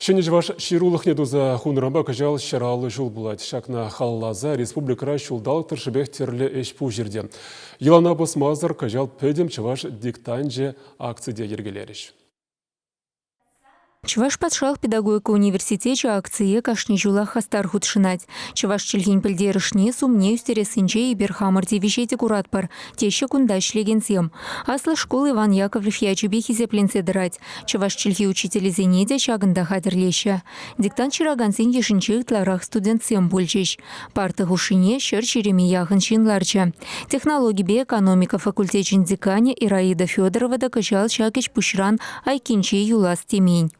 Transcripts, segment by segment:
Ҫӗнӗ чӑваш ҫырулӑхне туса хунӑранпа кӑҫал 150 ҫул пулать. Ҫакна халалласа республикӑра ҫулталӑк тӑршшӗпех тӗрлӗ ӗҫ-пуҫ иртӗ. Йӑлана пӑсмасӑр кӑҫал пӗтӗм чӑваш диктанчӗ акци те йӗркелерӗҫ. Чӑваш патшалӑх педагогика университечӗ акцие кашни ҫулах хастар хутшӑнать. Чӑваш чӗлхин пӗлтерӗшне, сумне ӳстерессинче эпир хамӑр тивӗҫе те куратпӑр, теҫҫӗ кунта ӗҫлекенсем. Аслӑ шкул Иван Яковлев ячӗпе хисепленсе тӑрать. Чӑваш чӗлхи учителӗсене те ҫакӑнта хатӗрлеҫҫӗ. Диктант ҫыракансен йышӗнче ытларах студентсем пулчӗҫ. Парта хушшине 120 яхӑн ҫын ларчӗ. Технологипе экономика факультечӗн деканӗ Ираида Федорова та кӑҫал ҫак ӗҫ-пуҫран айккинче юлас темен.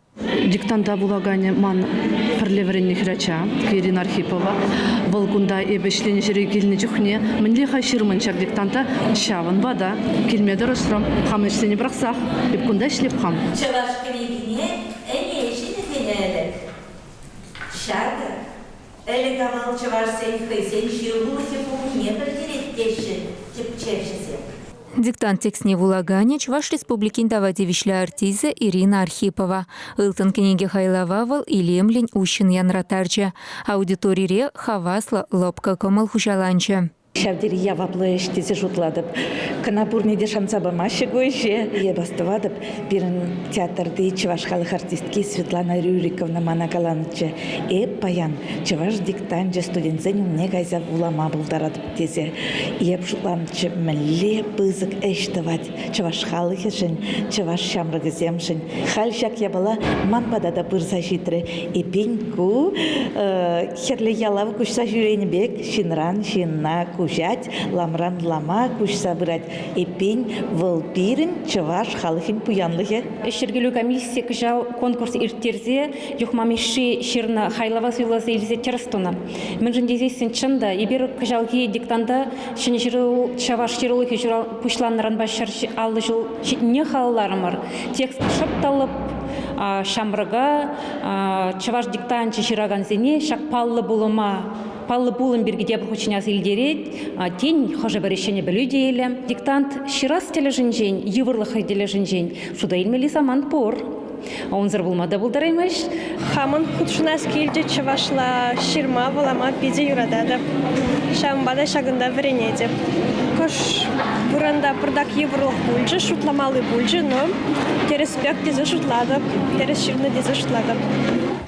Диктанта вулаканӗ ман пӗрле вӗреннӗ хӗрача Ирина Архипова. Вӑл кунта эпӗ ӗҫленӗ ҫӗре килнӗ чухне мӗнле-ха ҫырмӑн ҫак диктанта? Ҫавӑнпа та килме тӑрӑшрӑм. Хам ӗҫсене пӑрахсах эп кунта ӗҫлеп хам. Чӑваш кӗнекине ӗне ҫӗнӗ ӗлӗк. Ҫакӑ ӗлӗк-авал чӑвашсен хӑйсен ҫырулӑхӗ пулнине пӗлтерет теҫҫӗ тӗпчевҫӗсем. Диктант текстне вулаканӗ Чӑваш Республикин тава тивӗҫлӗ артисчӗ Ирина Архипова. Ылтӑн кӗнеке хайлава вӑл илемлӗн уҫҫӑн янраттарчӗ. Аудиторире хаваслӑ, лӑпкӑ кӑмӑл хуҫаланчӗ. Ҫав тери яваплӑ ӗҫ тесе шутлатӑп. Кӑна пурне те шанса памаҫҫӗ ку ӗҫе. Эп астӑватӑп, пирӗн театрти чӑваш халӑх артистки Светлана Рюриковна мана каланӑччӗ. Эп паян чӑваш диктанчӗ студентсен умне кайса вулама пултаратӑп тесе. Эп шутланӑччӗ, мӗнле пысӑк ӗҫ тӑвать чӑваш халӑхӗшӗн, чӑваш ҫамрӑкӗсемшӗн. Халь ҫак япала ман пата та пырса ҫитрӗ. Эппин, ку хӗрлӗ ялав куҫса ҫӳренӗ пек ҫынран ҫынна куҫать, ламран лама куҫса пырать. Эппин, вӑл пирӗн чӑваш халӑхӗн пуянлӑхӗ. Ӗҫ йӗркелӳ комиссийӗ кӑҫал конкурс ирттерсе Юхма Мишши ҫырнӑ хайлава суйласа илсе тӗрӗс тунӑ. Мӗншӗн тесессӗн, чӑн та, эпир кӑҫалхи диктанта Ҫӗнӗ ҫыру чӑваш ҫырулӑхӗ пуҫланнӑранпа 150 ҫул ҫитнине халалларӑмӑр. Текст шӑп та лӑп ҫамрӑка, чӑваш диктанчӗ ҫыракансене ҫак паллӑ пулӑма, паллӑ пулӑм пирки тепӗр хутчен аса илтерет. Тен, хӑшӗ-пӗри ҫӗнӗ пӗлӳ те илӗ. Диктант ҫырас тӗлӗшӗнчен, йывӑрлӑх тӗлӗшӗнчен шута илмелли самант пур. Унсӑр пулма та пултараймасть. Хамӑн хутшӑнас килчӗ чӑвашла ҫырма, вулама питӗ юрататӑп. Ҫавӑнпа та ҫакӑнта вӗренетӗп. Хӑш вырӑнта пӑртак йывӑрлӑх пулчӗ, шутламалли пулчӗ, но тӗрӗс пек тесе шутлатӑп, тӗрӗс ҫырнӑ тесе шутлатӑп.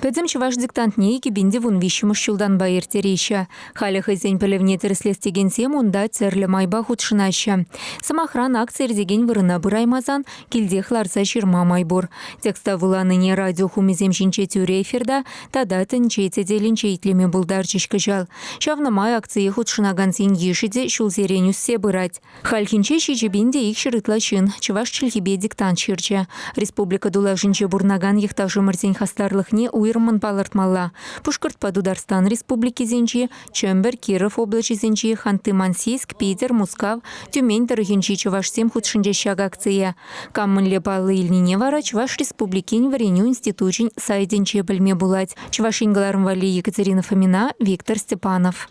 Пӗтӗм чӑваш диктантне 2013 ҫултанпа ирттереҫҫӗ. Халӗ хӑйсен пӗлӗвне тӗрӗслес текенсем унта тӗрлӗ майпа хутшӑнаҫҫӗ. Сӑмахран, акци иртекен вырӑна пыраймасан килтех ларса ҫырма май пур. Текста вуланине радио хумӗсем ҫинче тӳрӗ эфирта тата тӗнче тетелӗнче итлеме пултарчӗҫ кӑҫал. Ҫавна май акцие хутшӑнакансен йышӗ те ҫулсерен ӳссе пырать. Хальхинче 7 200 ытла ҫын чӑваш чӗлхипе диктант ҫырчӗ. Республика тулашӗнче пурӑнакан йӑхташӑмӑрсен хастарлӑхне уйрӑммӑн палӑртмалла. Пушкӑртпа Тутарстан республикисенчи, Чӗмпӗр, Киров облаҫӗсенчи, Ханты-Мансийск, Питӗр, Мускав, Тюмень тӑрӑхӗнчи чӑвашсем хутшӑнчӗҫ ҫак акцие. Кам мӗнле паллӑ илнине вара Чӑваш Республикин вӗренӳ институчӗн сайтӗнче пӗлме пулать. Чӑваш Ен кӑларӑм валли Екатерина Фомина, Виктор Степанов.